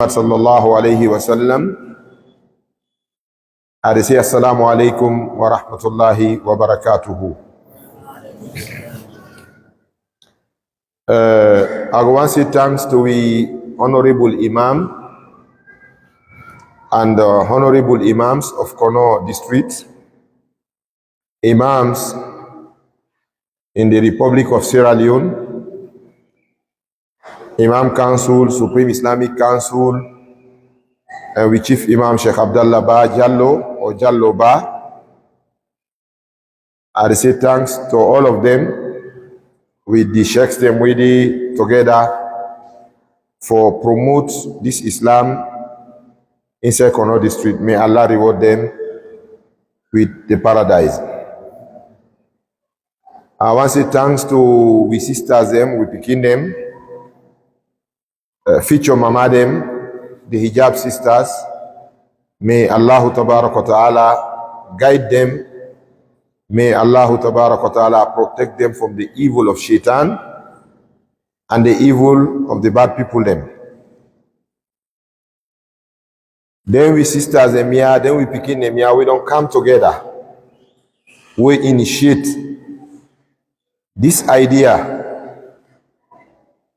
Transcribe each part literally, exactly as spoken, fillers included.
Muhammad sallallahu alaihi wasallam. I dey say, Assalamu alaikum wa rahmatullahi wa barakatuhu. Uh, I go wan say thanks to we honorable imam and uh, honorable imams of Kono district, imams in the Republic of Sierra Leone, Imam Council, Supreme Islamic Council, and we Chief Imam Sheikh Abdallah Ba Jallo or Jallo Ba. I dey say thanks to all of them. With the sheikhs dem wey dey together for promote this Islam inside Kono district. May Allah reward them with the paradise. I wan say thanks to we sisters dem, we pikin dem, uh, future mama dem, the hijab sisters. May Allahu tabarak wa ta'ala guide them. May Allahu tabarak wa ta'ala protect them from the evil of shaitan and the evil of the bad people dem. Then we sisters dem here, then we pikin dem here, we don come together. We initiate this idea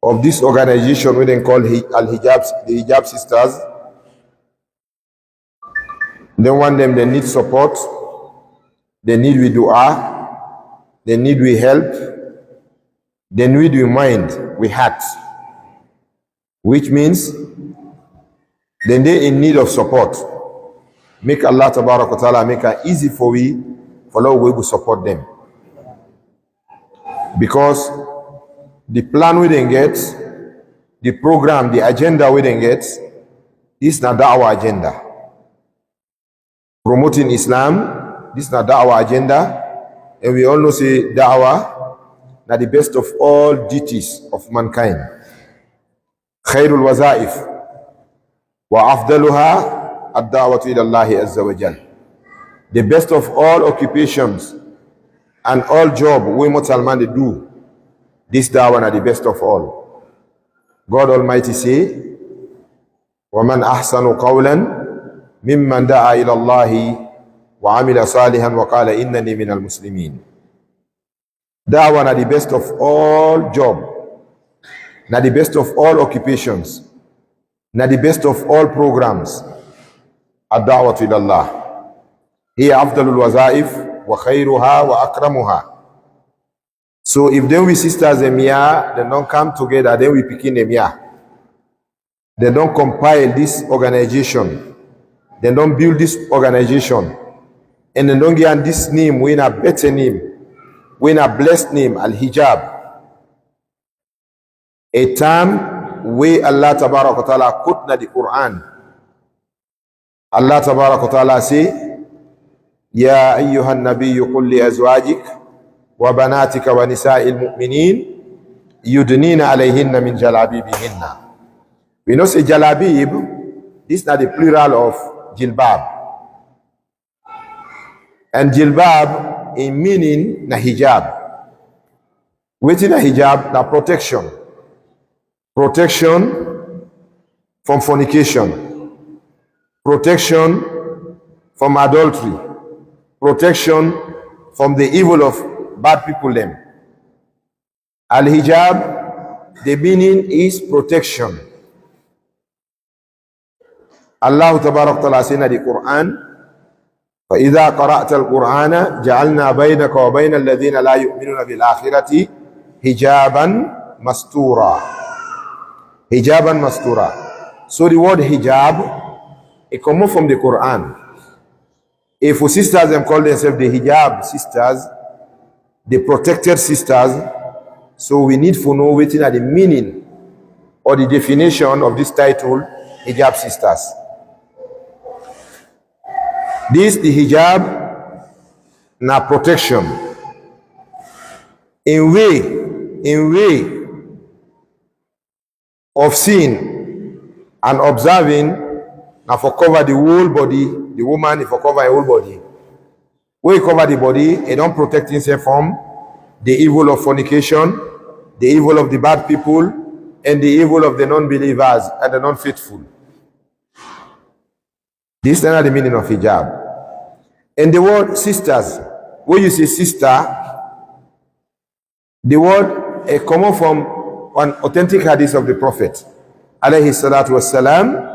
of this organization wey dem call Hi-, Al Hijab, the Hijab Sisters. Dem want dem, dem need support, dem need we dua, dem need we help, dem need we mind, we heart, which means dem dey in need of support. Make Allah tabarak wa ta'ala make am easy for we, for all we go support dem. Because the plan wey dem get, the program, the agenda wey dem get, this na da'wa agenda. Promoting Islam, this na da'wa agenda. And we all know say da'wa na the best of all duties of mankind. Khairul wazaif wa afdaluha ad-da'watu ila Allah azza wa jal. The best of all occupations and all job wey mortal man dey do, this da'wa na the best of all. God Almighty say, "Wa man ahsanu qawlan mimman da'a ila Allahi wa amila salihan wa qala innani minal muslimin." Da'wa na the best of all job, na the best of all occupations, na the best of all programs. Ad-da'watu ila Allah. Hiya afdalul wazaif wa khairuha wa akramuha. So if then we sisters dem here, dem don come together, then we pikin dem here. Dem don compile this organization. Dem don build this organization. And dem don give am this name, wey na better name, wey na blessed name, Al Hijab. A term wey Allah tabarak wa ta'ala quote na the Quran. Allah tabarak wa ta'ala say, "Ya ayyuhan nabiyyu qul li azwajik wa banatika wa nisa'il mu'minin yudnina alayhinna min jalabibihinna." We know say jalabib, this na the plural of jilbab. And jilbab in meaning na hijab. Wetin na hijab? Na protection. Protection from fornication. Protection from adultery. Protection from the evil of bad people dem. Al-hijab, the meaning is protection. Allah tabarak wa ta'ala say na the Quran, "Fa idha qara'ta al-Qur'ana ja'alna baynaka wa bayna alladhina la yu'minuna bil akhirati hijaban mastura." Hijaban mastura. So the word hijab, it comot from the Quran. If we sisters dem call themselves the hijab sisters, the protected sisters, so we need to know wetin are the meaning or the definition of this title, hijab sisters. This the hijab na protection. In way, in way of seeing and observing na for cover the whole body, the woman e for cover im whole body. Wey e cover the body, e don protect himself from the evil of fornication, the evil of the bad people, and the evil of the non-believers and the non-faithful. Dis na the meaning of hijab. And the word sisters, wey you see sister, the word e comot from one authentic hadith of the Prophet, alayhi salatu wassalam.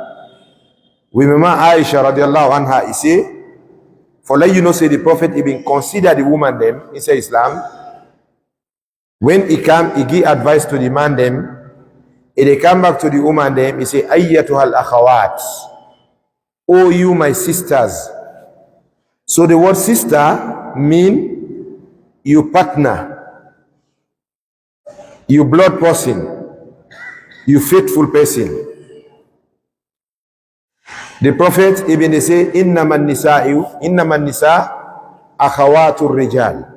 We remember Aisha radiallahu anha, e say, for let you know say the Prophet e bin consider the woman dem inside Islam. When e come, e give advice to the man dem. E dey come back to the woman dem, e say, "Ayyatuhal akhawat, oh you my sisters." So the word sister mean you partner, you blood person, you faithful person. The Prophet, e bin dey say, "Innama nisa'u, innama nisa akhawatu rijal.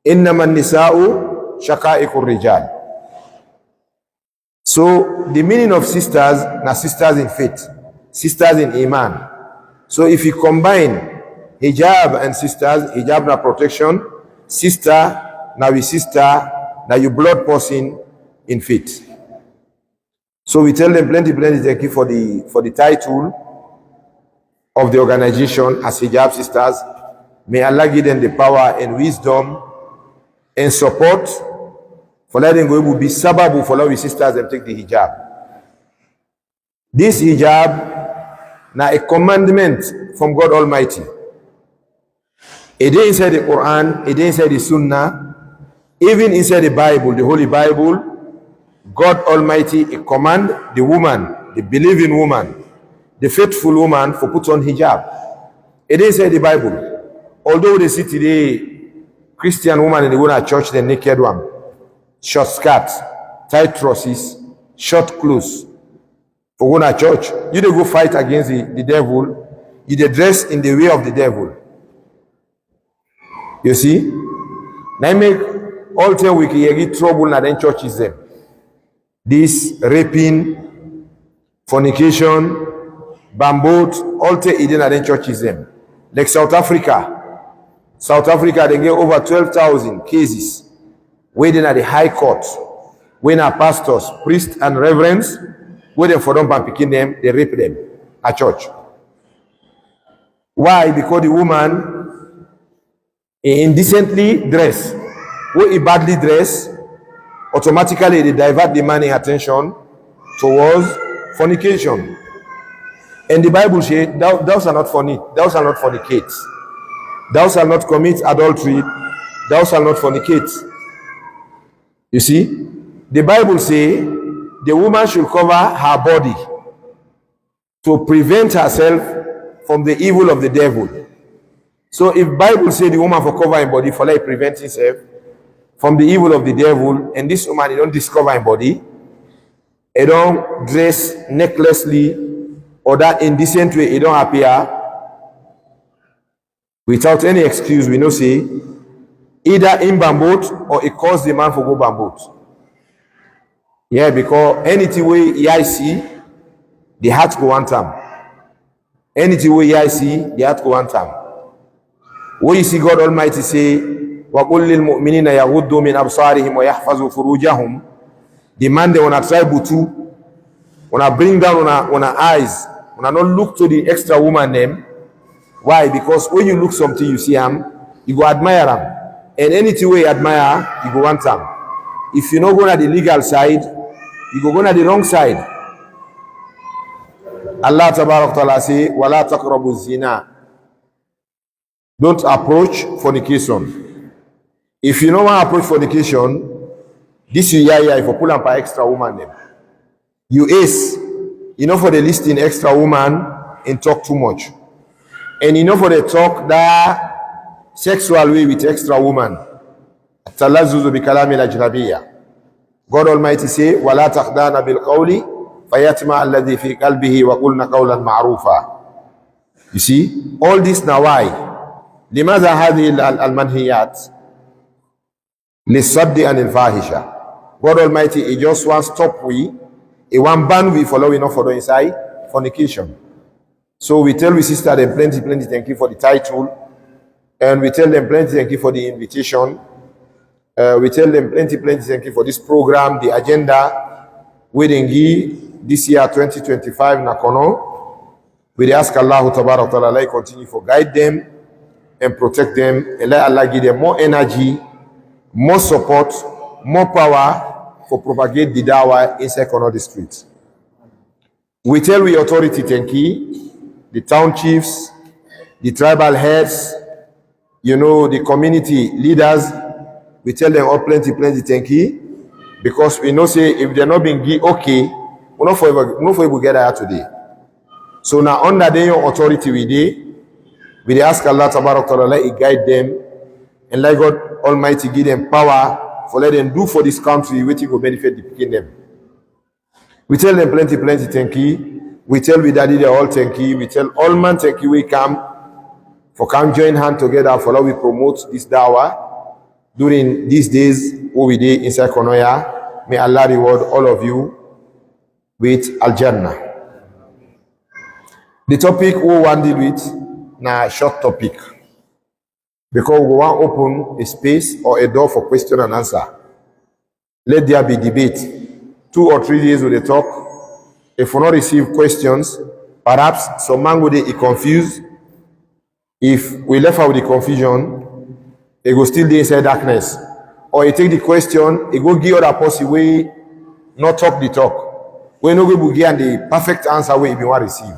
Innama nisa'u shaqaiqu rijal." So the meaning of sisters na sisters in faith, sisters in iman. So if you combine hijab and sisters, hijab na protection, sister na we sister, na you blood person in faith. So we tell dem plenty plenty thank you for the, for the title of the organization as Hijab Sisters. May Allah give dem the power and wisdom and support for let dem go able be sababu for let we sisters dem take the hijab. This hijab na a commandment from God Almighty. E dey inside the Quran, e dey inside the Sunnah, even inside the Bible, the Holy Bible. God Almighty e command the woman, the believing woman, the faithful woman, for put on hijab. E dey inside the Bible. Although we dey see today, Christian woman in the go na church, dem naked one, short skirt, tight trousers, short clothes, for go na church. You dey go fight against the, the devil, you dey dress in the way of the devil. You see? Na im make all time we yeri trouble na dem churches dem. This raping, fornication, bambot, all time e dey na dem churches dem. Like South Africa. South Africa, dem get over twelve thousand cases wey dey na the high court, wey na pastors, priests and reverends, wey dem for don born pikin dem, dey rape dem at church. Why? Because the woman e indecently dress. When e badly dress, automatically e dey divert the man in attention towards fornication. And the Bible say, "Thou, thou shalt not forni-, thou shalt not fornicate. Thou shalt not commit adultery. Thou shalt not fornicate." You see, the Bible say the woman should cover her body to prevent herself from the evil of the devil. So if Bible say the woman for cover im body for like prevent himself from the evil of the devil, and this woman e don discover im body, e don dress necklessly or that indecent way, e don appear without any excuse, we know say either im bambot or e cause the man for go bambot. Yeah, because anything wey e eye see, the heart go want am. Anything wey e eye see, the heart go want am. When you see God Almighty say, "Wa qul lil mu'minina yaghuddu min absarihim wa yahfazu furujahum," the man dem, una try butu, una bring down una, una eyes, una no look to the extra woman dem. Why? Because when you look something, you see am, you go admire am. And anything wey you admire, you go want am. If you no go na the legal side, you go go na the wrong side. Allah tabarak wa ta'ala say, "Wala taqrabu zina." Don't approach fornication. If you no wan approach fornication, this you yeye, if you pull am by extra woman dem. You ace, you no for dey listen extra woman and talk too much. And you no for dey talk that sexual way with extra woman. Talazzuzu bi kalamil ajnabiyya. God Almighty say, "Wala takhda'na bil qawli fayatma alladhi fi qalbihi wa qulna qawlan ma'rufa." You see, all this na why. Limadha hadhihi al-, al-manhiyat? Lisaddi anil fahisha. God Almighty, e just wan stop we, e wan ban we for law we no for do inside fornication. So we tell we sister dem plenty, plenty thank you for the title, and we tell dem plenty thank you for the invitation. Uh, we tell dem plenty, plenty thank you for this program, the agenda wey dem give this year twenty twenty-five na kono. We dey ask Allah Tabarak Ta'ala, let e continue for guide dem and protect dem, and let Allah give dem more energy, more support, more power for propagate the dawah inside Kono District. We tell we authority thank you, the town chiefs, the tribal heads, you know, the community leaders. We tell dem all plenty, plenty thank you, because we know say if dem no bin give okay, we no for ever, we no for able get here today. So na under dem your authority we dey. We dey ask Allah Tabarak Ta'ala let e guide dem, and let God Almighty give dem power for let dem do for this country wetin go benefit the pikin dem. We tell dem plenty, plenty thank you. We tell we daddy dem all thank you. We tell all man thank you wey come for come join hand together for let we promote this dawah during these days wey we dey inside Kono ya. May Allah reward all of you with Al-Jannah. The topic we wan deal with na short topic, because we go wan open a space or a door for question and answer. Let there be debate. Two or three days we dey talk. If we no receive questions, perhaps some man go dey e confused. If we left out the confusion, e go still dey inside darkness. Or e take the question, e go give other person wey no talk the talk, wey no go able give am the perfect answer wey e bin wan receive.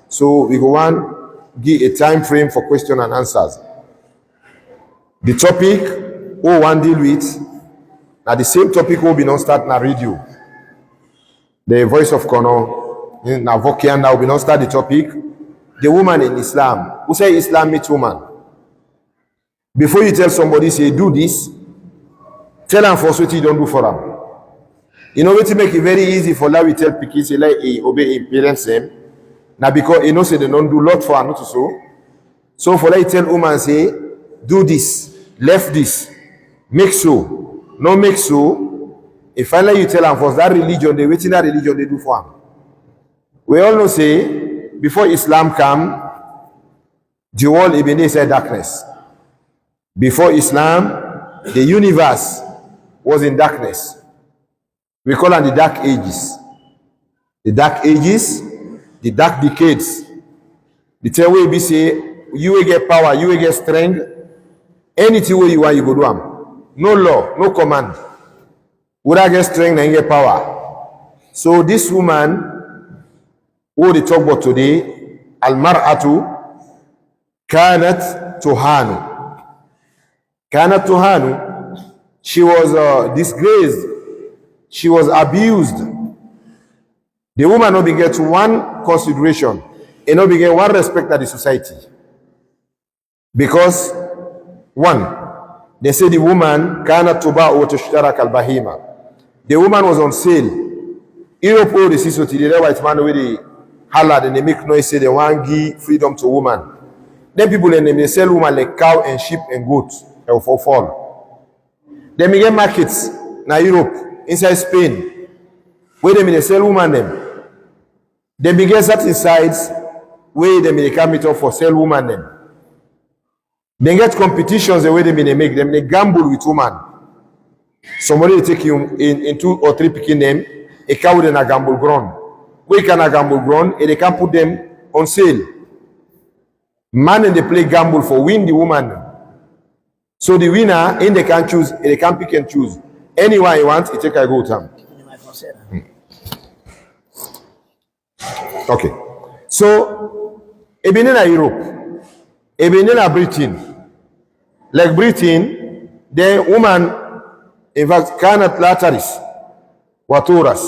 So we go wan give a time frame for question and answers. The topic we wan deal with na the same topic wey we bin don start na radio. The Voice of Kono, na Vokian now, we don start the topic. The woman in Islam. Who say Islam meet woman? Before you tell somebody say do this, tell am first wetin you don do for am. You know wetin make it very easy for let we tell pikin say let e obey im parents dem? Na because e know say dem don do lot for am, not so? So for let you tell woman say do this, left this, make so, no make so, if finally you tell am first that religion dey, wetin that religion dey do for am? We all know say before Islam come, the world e bin dey inside darkness. Before Islam, the universe was in darkness. We call am the dark ages. The dark ages, the dark decades. The time wey e be say you wey get power, you wey get strength, anything wey you want, you go do am. No law, no command. Who that get strength na im get power. So this woman wey we dey talk about today, Al-Mar'atu Kanat Tuhanu. Kanat Tuhanu, she was, uh, disgraced, she was abused. The woman no bin get one consideration, e no bin get one respect na the society. Because, one, dem say the woman, kanat tuba'u wa tushtara kal bahima. The woman was on sale. Europe wey we dey see so today, that white man wey dey hala, dem dey make noise say dem wan give freedom to woman. Dem people dem, dem dey sell woman like cow and sheep and goat, dem for fall. Dem bin get markets na Europe, inside Spain, wey dem bin dey sell woman dem. Dem bin get certain sites wey dem bin dey come meet up for sell woman dem. Dem get competitions dem wey dem bin dey make, dem bin dey gamble with woman. Somebody dey take im, im, im two or three pikin dem, e carry dem na gamble ground. Wey e carry na gamble ground, e dey come put dem on sale. Man dem dey play gamble for win the woman dem. So the winner, im dey come choose, e dey come pick and choose. Anyone e want, e take am go with am. Okay. So, e bin dey na Europe. E bin dey na Britain. Like Britain, then woman, in fact, kanat la taris wa turas.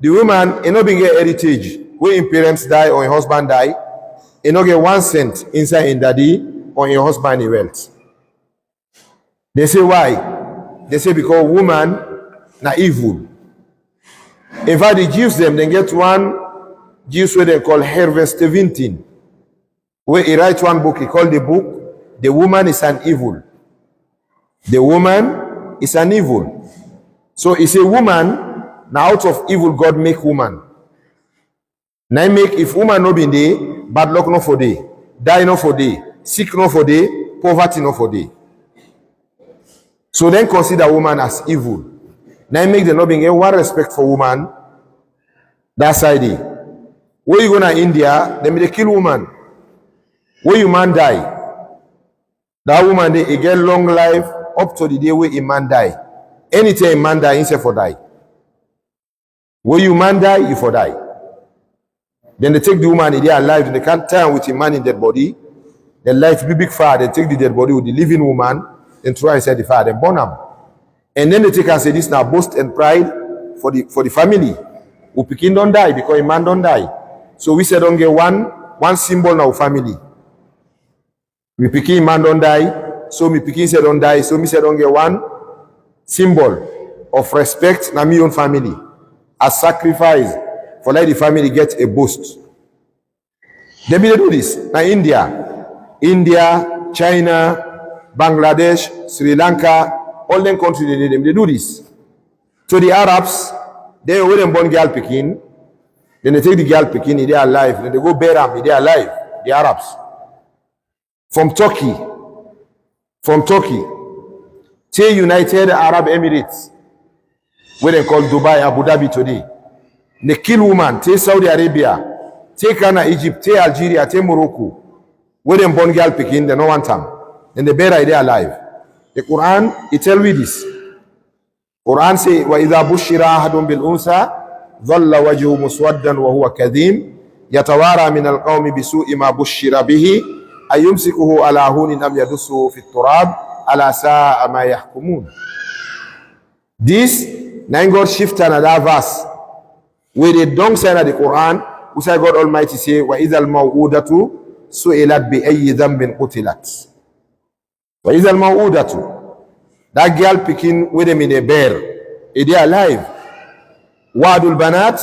The woman, e no bin get heritage. When im parents die or im husband die, e no get one cent inside im daddy or im husband im wealth. Dem say why? Dem say because woman na evil. In fact, the Jews dem, dem get one Jews wey dem call Herven Steventon, wey e write one book, e call the book The Woman is an Evil. The woman is an evil. So e say woman, na out of evil God make woman. Na im make if woman no bin dey, bad luck no for dey, die no for dey, sick no for dey, poverty no for dey. So dem consider woman as evil. Na im make dem no bin get one respect for woman that side dey. When you go na India, dem dey kill woman. When you man die, that woman dey e get long life up to the day wey e man die. Anytime e man die, himself for die. When you man die, you for die. Then they take the woman, e dey alive, then they can't tie am with a man in dead body. Then light big big fire, then take the dead body with the living woman, then throw am inside the fire, then burn am. And then they take am say this na boast and pride for the for the family. We pikin don die because a man don die. So we say don get one one symbol na we family. Mi pikin man don die, so mi pikin sef don die, so mi sef don get one symbol of respect na mi own family, as sacrifice for let the family get a boost. Dem bin dey do this na India, India, China, Bangladesh, Sri Lanka, all dem country dey dey, dem dey do this. To the Arabs, dem wey dem born girl pikin, dem dey take the girl pikin, e dey alive, dem dey go bury am, e dey alive. The Arabs. From Turkey, from Turkey, take United Arab Emirates, wey dem call Dubai, Abu Dhabi today. Dem kill woman, take Saudi Arabia, take Ghana, Egypt, take Algeria, take Morocco, wey dem born girl pikin, dem no want am. Dem dey bury, e dey alive. The Quran, e tell we this. Quran say, "Wa idha bushira ahadun bil unsa, dhalla wajhu muswaddan wa huwa kadhim, yatawara min al-qawmi bi su'i ma bushira bihi, ayumsikuhu ala hunin am yadussuhu fi turab, ala sa'a ma yahkumun." This na im God shift na that verse wey dey down side na the Quran, wey say God Almighty say, "Wa idha al-maw'udatu su'ilat bi ayyi dhanbin qutilat." Wa idha al-maw'udatu, that girl pikin wey dem bin dey bury, e dey alive. Wa'dul banat,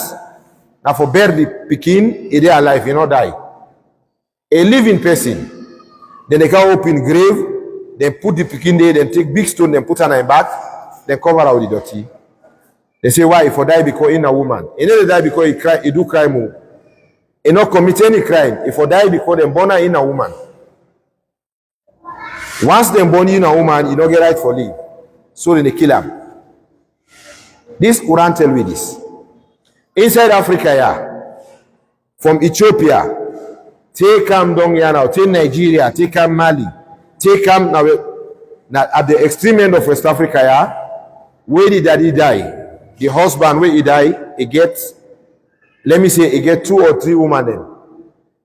na for bury the pikin, e dey alive, e no die. A living person, dem dey come open grave, dem put the pikin there, dem take big stone, dem put am na im back, dem cover am with the dirty. Dem say why? E for die because im na woman. E no dey die because e cry, e do crime o. E no commit any crime. E for die because dem born am, im na woman. Once dem born you na woman, you no get right for live. So dem dey kill am. This Quran tell we this. Inside Africa, yeah, from Ethiopia, take am down here now, take Nigeria, take am Mali, take am now, na at the extreme end of West Africa, yeah, where the daddy die, the husband wey e die, e get, let me say, e get two or three woman dem.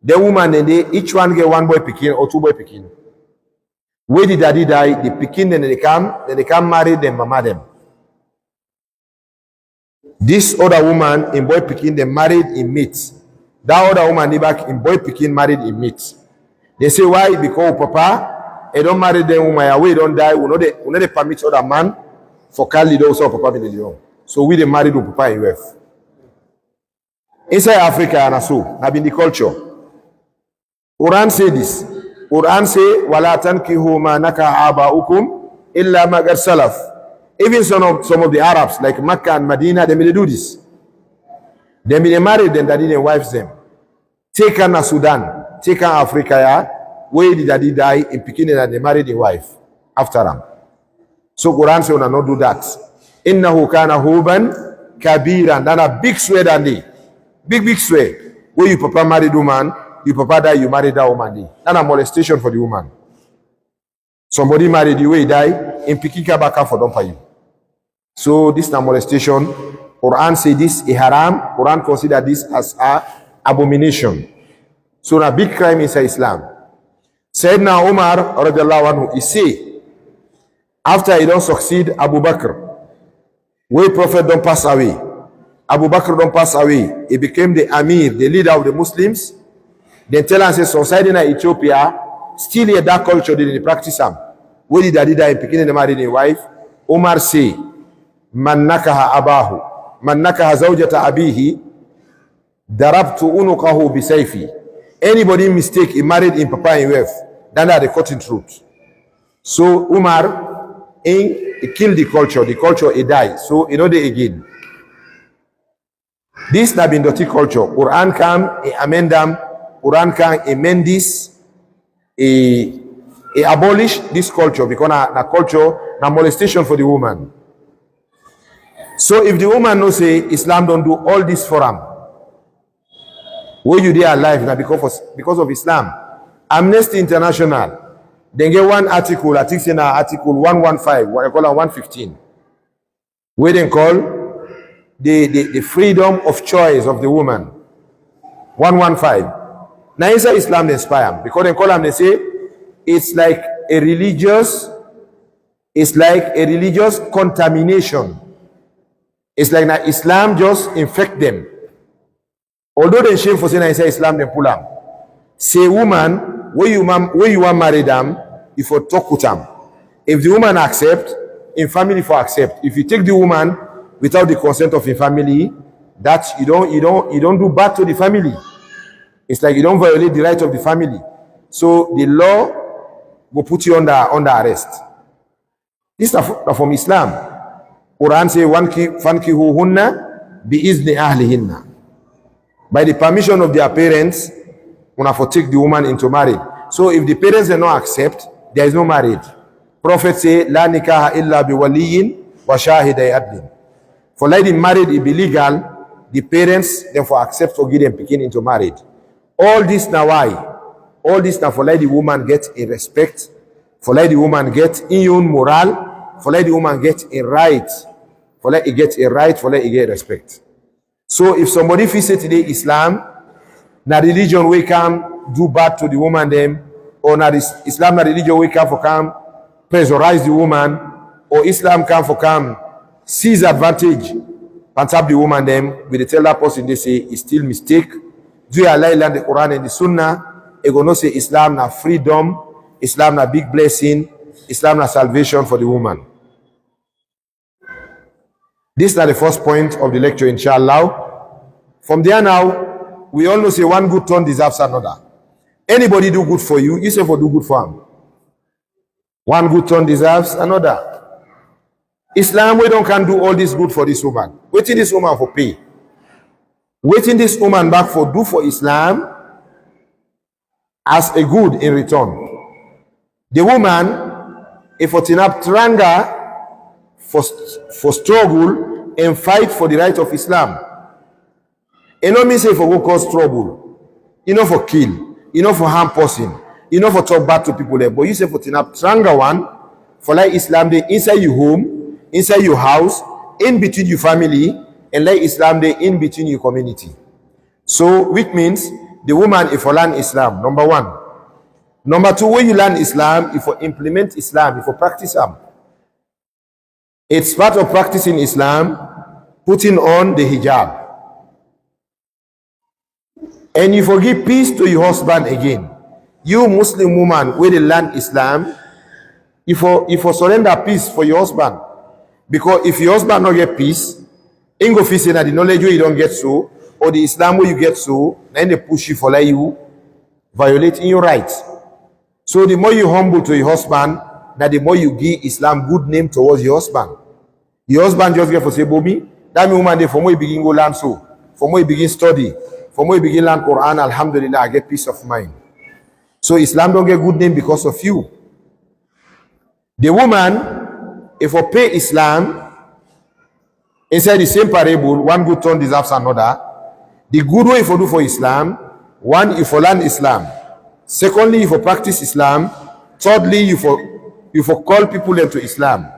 Dem woman dem dey, each one get one boy pikin or two boy pikin. Wey the daddy die, the pikin dem dey come, dem dey come marry dem mama dem. This other woman, im boy pikin dem married im mate. That other woman dey back, im boy pikin married im mate. Dem say why? Because we papa, e don marry dem woman ya wey don die, we no dey, we no dey permit other man for carry the one wey we papa bin dey do. So we dey marry the papa im wife. Inside Africa na so, na bin the culture. Quran say this. Quran say, "Wala tankihu ma nakaha aba'ukum illa ma qad salaf." Even some of, some of the Arabs, like Makkah and Medina, dem bin dey do this. Dem bin dey marry dem daddy dem wives dem. Take am na Sudan, take am Africa ya, wey the daddy die, im pikin dem na dey marry the wife after am. So Quran say una no do that. "Innahu kana huban kabira." That na big swear than dey. Big, big swear. Wey you papa marry the woman, you papa die, you marry that woman dey. That na molestation for the woman. Somebody married you, wey e die, im pikin come back for don pay you. So this na molestation. Quran say this e haram. Quran consider this as a abomination. So na big crime inside Islam. Sayyidina Umar, radiyallahu anhu, e say, after e don succeed Abu Bakr, wey Prophet don pass away, Abu Bakr don pass away, e became the Amir, the leader of the Muslims. Dem tell am say some side na Ethiopia, still here that culture dem dey practice am. Wey the daddy die, im pikin dem marry im wife. Umar say, "Man nakaha abahu, man nakaha zawjata abihi, darabtu unukahu bi sayfi." Anybody mistake, e married im papa im wife, then I dey cut im throat. So Umar, im, e kill the culture, the culture e die, so e no dey again. This na bin dirty culture. Quran come, e amend am. Quran come, e mend this, e, e abolish this culture because na, na culture, na molestation for the woman. So if the woman know say Islam don do all this for am, Wey you dey alive na because of, because of Islam. Amnesty International, dem get one article, I think say na article one one five, what dem call am, one fifteen, wey dem call the, the, the freedom of choice of the woman. One one five. Na inside Islam dem spy am, because dem call am, dem say it's like a religious, it's like a religious contamination. It's like na Islam just infect dem. Although dem shame for say na inside Islam dem put am. Say woman, wey you man, wey you wan marry am, you for talk with am. If the woman accept, im family for accept. If you take the woman without the consent of im family, that you don, you don, you don do bad to the family. It's like you don violate the right of the family. So the law go put you under, under arrest. This na f-, na from Islam. Quran say, "Wanki-, fankihuhunna bi izni ahlihinna." By the permission of their parents, una for take the woman into marriage. So if the parents dem no accept, there is no marriage. Prophet say, "La nikaha illa bi waliyin wa shahidai adlin." For like the marriage e be legal, the parents dem for accept for give dem pikin into marriage. All this na why? All this na for let the woman get a respect, for let the woman get in own moral, for let the woman get a right, for let e get a right, for let e get respect. So if somebody feel say today Islam na religion wey come do bad to the woman dem, or na this Islam na religion wey come for come pressurize the woman, or Islam come for come seize advantage on top the woman dem, we dey tell that person dey say e still mistake. Do you allow learn the Quran and the Sunnah? E go know say Islam na freedom, Islam na big blessing, Islam na salvation for the woman. This na the first point of the lecture, inshallah. From there now, we all know say one good turn deserves another. Anybody do good for you, you sef for do good for am. One good turn deserves another. Islam wey don can do all this good for this woman, wetin this woman for pay? Wetin this woman back for do for Islam as a good in return? The woman, if for tin up tranga for, for struggle and fight for the right of Islam. E no mean say e for go cause trouble. E no for kill. E no for harm person. E no for talk bad to people dem. But you sef for tin up tranga one for let Islam dey inside your home, inside your house, in between your family, and let Islam dey in between your community. So, which means the woman e for learn Islam, number one. Number two, when you learn Islam, e for implement Islam, e for practice am. It's part of practicing Islam, putting on the hijab. And you for give peace to your husband again. You Muslim woman wey dey learn Islam, you for, you for surrender peace for your husband. Because if your husband no get peace, im go feel say na the knowledge wey you don get so, or the Islam wey you get so, na im dey push you for let you violate in your right. So the more you humble to your husband, na the more you give Islam good name towards your husband. Your husband just get for say, "Bomi, that me woman dey, for more e begin go learn so, for more e begin study, for more e begin learn Quran, alhamdulillah, I get peace of mind." So Islam don get good name because of you. The woman, e for pay Islam, inside the same parable, one good turn deserves another. The good wey e for do for Islam, one, e for learn Islam. Secondly, e for practice Islam. Thirdly, e for, e for call people dem to Islam.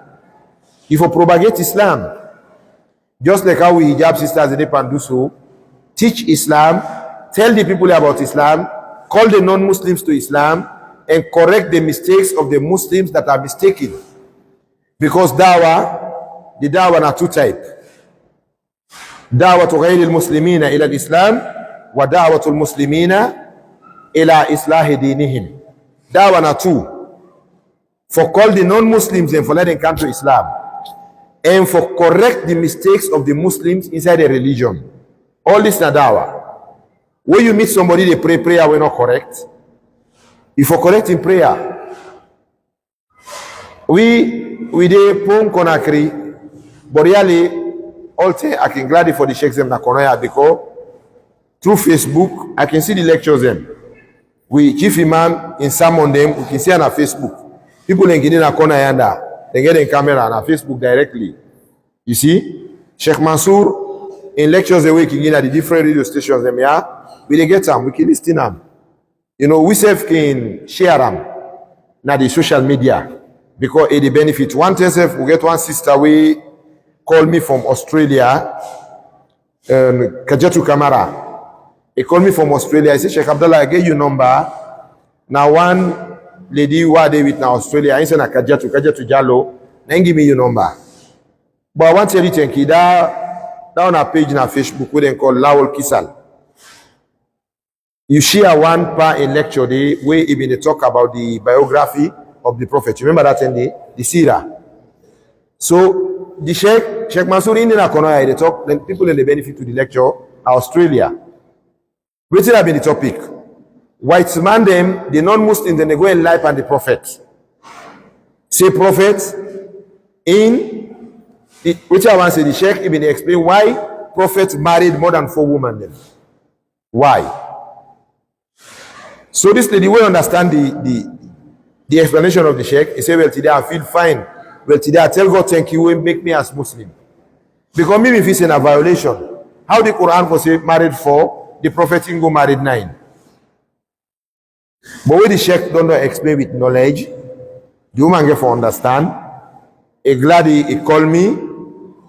E for propagate Islam. Just like how we hijab sisters dey pan do so, teach Islam, tell the people about Islam, call the non-Muslims to Islam, and correct the mistakes of the Muslims that are mistaken. Because da'wah, the da'wah na two type. Da'watu ghayril muslimina ila al-Islam, wa da'watul muslimina ila islahi dinihim. Da'wah na two. For call the non-Muslims and for let them come to Islam. And for correct the mistakes of the Muslims inside the religion. All this na da'wah. When you meet somebody dey pray prayer wey no correct, you for correct in prayer. We, we dey Pon Conakry, but really, all thing I can glad for the sheikhs dem na Konoya because through Facebook, I can see the lectures dem. We chief imam in sermon dem, we can see am na Facebook. People dem gidi na corner yanda, dem get dem camera na Facebook directly. You see, Sheikh Mansour in lectures dem wey he give na the different radio stations dem, yeah. We dey get am, we kin lis ten am. You know, we sef kin share am na the social media, because e dey benefit. One time sef, we get one sister wey call me from Australia, um, Kajatu Kamara. He call me from Australia. He say, "Sheikh Abdallah, I get your number. Na one lady wey I dey with na Australia." He say na Kajatu, Kajatu Jalo. Na him give me your number. But I wan tell you, thank you. That, that on her page na Facebook wey dem call Lawal Kisal. You share one pa in lecture dey wey e bin dey talk about the biography of the prophet. You remember that thing, the, the Sira. So the Sheikh, Sheikh Mansur Indi na Konoya, e dey talk, then people dem dey benefit to the lecture na Australia. Wetin have been the topic? White man dem, the non-Muslim dem, dey go enlighten the prophet. Say prophet in, wetin I wan say, the Sheikh e bin dey explain why prophet married more than four women dem. Why? So this lady wey understand the, the, the explanation of the Sheikh, he say, "Well, today I feel fine. Well, today I tell God thank you wey make me as Muslim." Because me, mi feel say na violation. How the Quran go say married four, the prophet him go married nine? But wey the Sheikh don don explain with knowledge, the woman get for understand. E glad, e, e call me,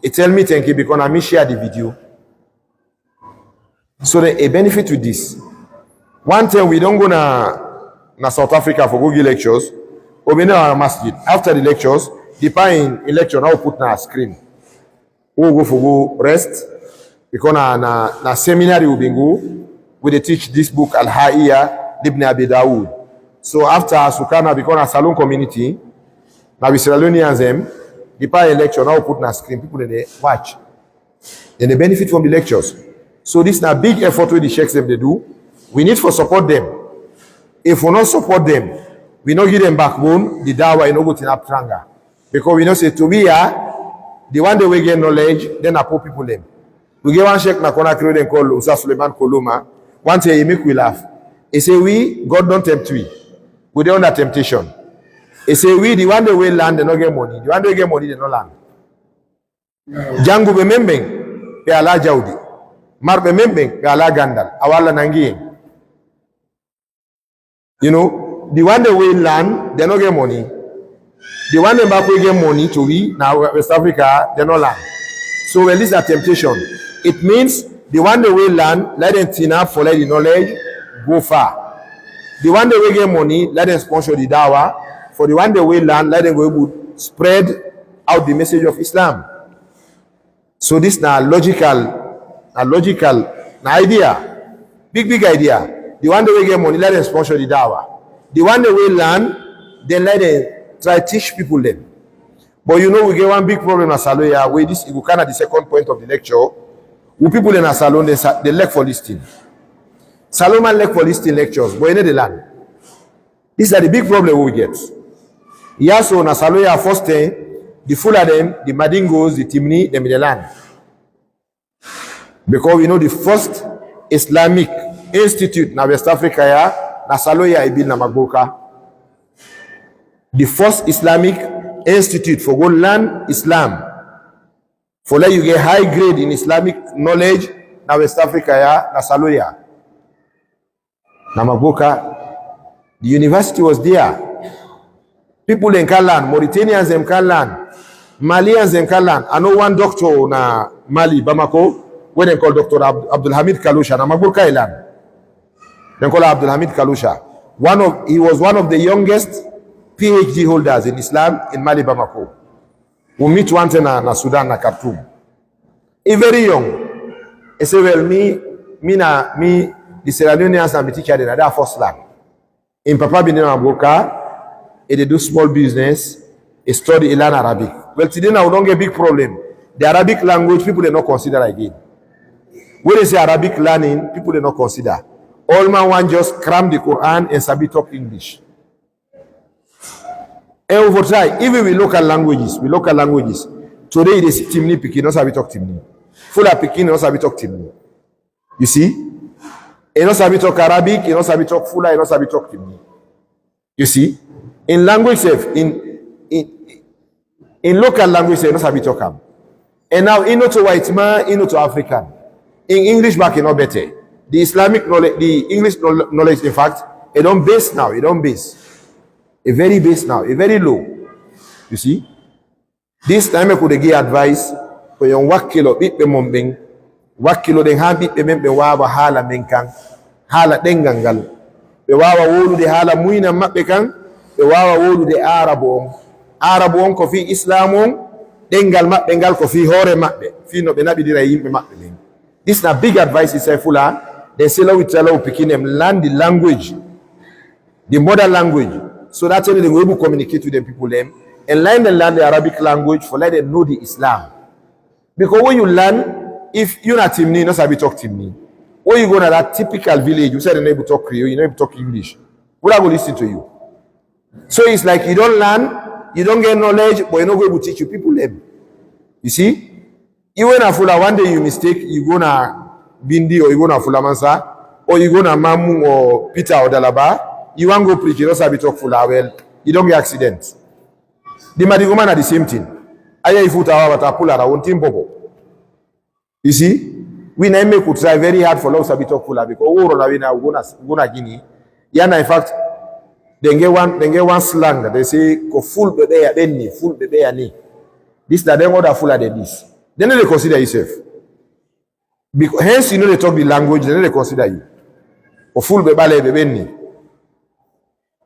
e tell me thank you because na me share the video. So then e benefit with this. One time we don go na, na South Africa for go give lectures. We bin dey na masjid. After the lectures, the pa in, in lecture now put na screen. We go for go rest. Because na, na, na seminary we bin go. We dey teach this book, Al-Haiya, Ibn Abi Dawud. So after Sukana, because na Salone community, na we Sierra Leoneans dem, the pa in lecture now put na screen. People dem dey watch. Dem dey benefit from the lectures. So this na big effort wey the sheikhs dem dey do. We need for support dem. If we no support dem, we no give dem backbone, the dawah e no go turn up stronger. Because we know say to we ya, the one dem wey get knowledge, dem na poor people dem. We get one sheikh na Conakry wey dem call Ustaz Suleiman Koloma. One time e make we laugh. E say we, God don tempt we. We dey under temptation. E say we, the one dem wey learn, dem no get money. The one dem wey get money, dem no learn. Jangu be membeng pe ala jawdi, mar be membeng pe ala gandal, awala nangi. You know, the one dem wey learn, dem no get money. The one dem back wey get money to we na West Africa, dem no learn. So well, this na temptation. It means the one dem wey learn, let dem tin up for let the knowledge go far. The one dem wey get money, let dem sponsor the dawah. For the one dem wey learn, let dem go able spread out the message of Islam. So this na logical, na logical, na idea, big big idea. The one dem wey get money, let dem sponsor the dawah. The one dem wey learn, dem let dem try teach people dem. But you know, we get one big problem na Saloya, wey this e go kind of the second point of the lecture. We people dem na Salone, dem sa-, dem like for lis ten. Salone man like for lis ten lectures, but e no dey learn. Dis na di big problem wey we get. Ya so na Saloya first ten, di Fula dem, di Madingos, di Timni, dem bin dey land. Because we know di first Islamic institute na West Africa ya, na Saloya e build na Magboka. Di first Islamic institute for go learn Islam, for let you get high grade in Islamic knowledge na West Africa ya, na Saloya. Na Magboka. The university was there. People dem come learn, Mauritanians dem come learn, Malians dem come learn. I know one doctor na Mali, Bamako, wey dem call Doctor Ab-, Abdulhamid Kalusha, na Magboka e learn. Dem call am Abdulhamid Kalusha. One of, he was one of the youngest P H D holders in Islam in Mali, Bamako. We meet one time na, na Sudan, na Khartoum. E very young. E say, well, me, me na, me, the Sierra Leoneans na mi teacher dem, na dat I first learn. Im papa bin dey na Magboka, e dey do small business, e study, e learn Arabic. Well, today now we don get big problem. The Arabic language, people dem no consider again. When dem say Arabic learning, people dem no consider. All man wan just cram the Quran and sabi talk English. And we for try, even we local languages, we local languages. Today, you dey see Timni pikin, no sabi talk Timni. Fula pikin, no sabi talk Timni. You see? E no sabi talk Arabic, e no sabi talk Fula, e no sabi talk Timni. You see? In language sef, in, in, in local language sef, e no sabi talk am. And now, e no to white man, e no to African. In English back, e no better. The Islamic knowledge, the English knowl-, knowledge, in fact, e don base now, e don base. E very base now, e very low. You see? Dis na im mek wi dey gi advice, kwenye wakilo ɓiɓɓe mon ɓen, wakilo den han ɓiɓɓe men ɓe wawa hala men kan, hala ɗen gangal. Ɓe wawa wolude hala muynan maɓɓe kan, ɓe wawa wolude Aarabu on. Aarabu on ko fii Islaam on, ɗengal maɓɓe ngal ko fii hoore maɓɓe, fii no ɓe naɓidira e yimɓe maɓɓe ɓen. Dis na big advice insay Fula. Den se lɛ wi tɛl lɛ wi pikin dɛn lan di language, di mother language, so dat way den go able communicate with dem pipul dɛn, ɛn lɛ den lan di Arabic language fɔ lɛ den know di Islam. Because when yu lan, if yu na Timni, yu no sabi talk Timni, when yu go na dat typical village, yu sɛ den no able talk Creole, yu no able talk English, who go listen to yu? So it's like yu don lan, yu don get knowledge, but yu no go able teach yu pipul dɛn. You see? Yu we na Fula, one day yu mistake, yu go na Bindi or yu go na Fulamansa or yu go na Mamu or Peter or Dalaba, yu wan go preach, yu no sabi talk Fula well, yu don get accident. Di madigoma na di same thing. Aya ifu tawa wata pula na won tin bobo. You see, wi na im mek wi try very hard fɔ lɛ wi sabi talk Fula, because wi run away na wi go na, wi go na Guinea. Ya na, in fact, dem get one, dem get one slang, dem say, ko ful bebe ya ɓenni, ful bebe ya ni. Dis na dem oda Fula dem dis. Dem no dey consider yusef. Because, hence, you no dey talk di language, dem no dey consider yu. Ko ful bebe lɛ bebe ni.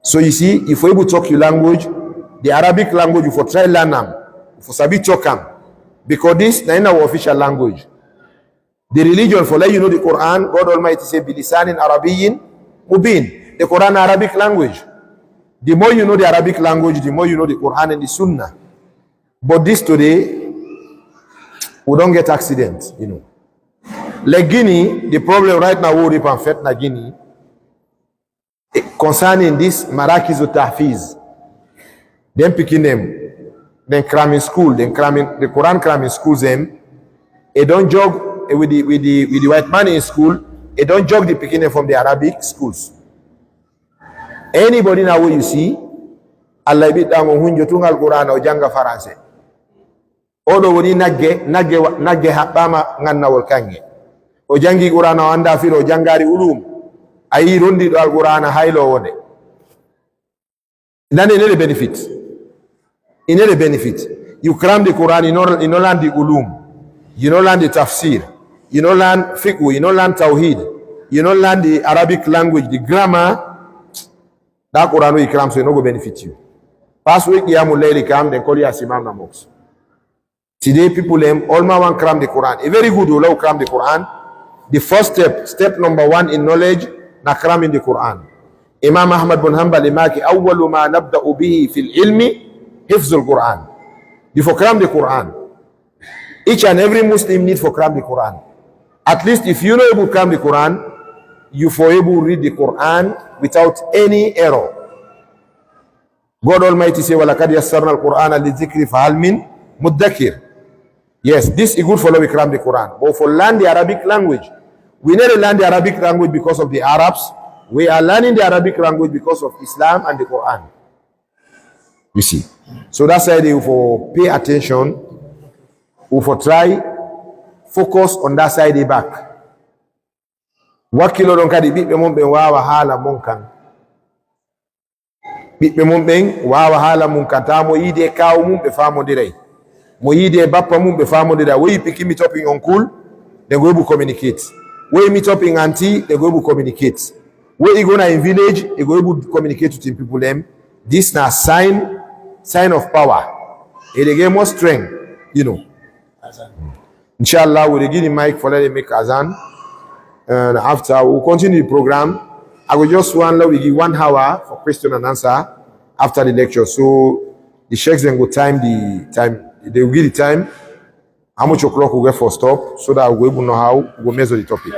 So you see, if yu able talk yu language, di Arabic language, yu fɔ try lan am, yu fɔ sabi talk am, because dis na im na wi official language. Di religion, fɔ lɛ yu know di Quran, God Almighty say, bilisanin arabiyyin mubin. Di Quran na Arabic language. Di more yu know di Arabic language, di more yu know di Quran and di Sunnah. But dis today, wi don get accident, you know. Like Guinea, di problem right now we wi dey pamfet na Guinea, concerning dis Marakizu Tahfiz. Dem pikin dem, dem cramming school, dem cramming, di Quran cramming schools dem, e don jog, eh, with di, with di, with di white man in school, e don jog di pikin dem from di Arabic schools. Anybody na we yu si, Allah ibi dango hunjo tunga Alquran o janga Faranse. Odo woni nagge, nagge wa-, nagge haɓɓaama nganna wol kanŋe. O jangi Qur'aana o annda firo, o jangaari ulum. A yii rondiiɗo Alqur'aana haylo wonde. Nane, i no de benefit. I no de benefit. Yu kram di Qur'aan, i no, i no lan di ulum. Yu no lan di tafsir. Yu no lan fiqhu, yu no lan tawhid. Yu no lan di Arabic language, di grammar. Da Qur'aan we i kram so, i no go benefit yu. Pas we Qiyamul Layli kam, den kɔl yu as imam na mosque. Today, pipul dem, ol man want kram di Qur'aan. E very good, yu love kram di Qur'aan. Di first step, step number one in knowledge, na kram in di Qur'aan. Imam Ahmad bin Hanbal, i maki, "Awwalu ma nabda'u bihi fil ilmi, hifzul Qur'aan." Bifo kram di Qur'aan. Each and every Muslim need fɔ kram di Qur'aan. At least if yu no able kram di Qur'aan, yu fɔ able read di Qur'aan without any error. God Almighty say, "Walakad yassarna al-Qur'ana lizikri fahal min muddakir." Yes, dis e good fɔ lɛ wi kram di Qur'aan, but fɔ lan di Arabic language. Wi no de lan di Arabic language because of di Arabs. We are learning di Arabic language because of Islam and di Qur'aan. Yu si. So dat side wi fɔ pay attention, wi fɔ try focus on dat side back. Wakilo don kadi ɓiɓɓe mun ɓen wawa hala mun kan. Ɓiɓɓe mun ɓen wawa hala mun kan, taa mo yide kaaw mun ɓe famo diray. Mo yide bappa mun ɓe famo diray. We i pikin mit up in onkul, den go able communicate. We i mit up in anti, den go able communicate. We i go na in village, i go able communicate with in pipul dem. Dis na sign, sign of power. I de get more strength, you know. Inshallah, wi de gi di mic fɔ lɛ den mek azan. And after, wi go continue di program. I go just want lɛ wi gi one hour fɔ question and answer after di lecture. So di sheikhs dem go time di time, den go gi di time. How much o'clock wi get fɔ stop, so dat wi go able know how wi go measure di topic.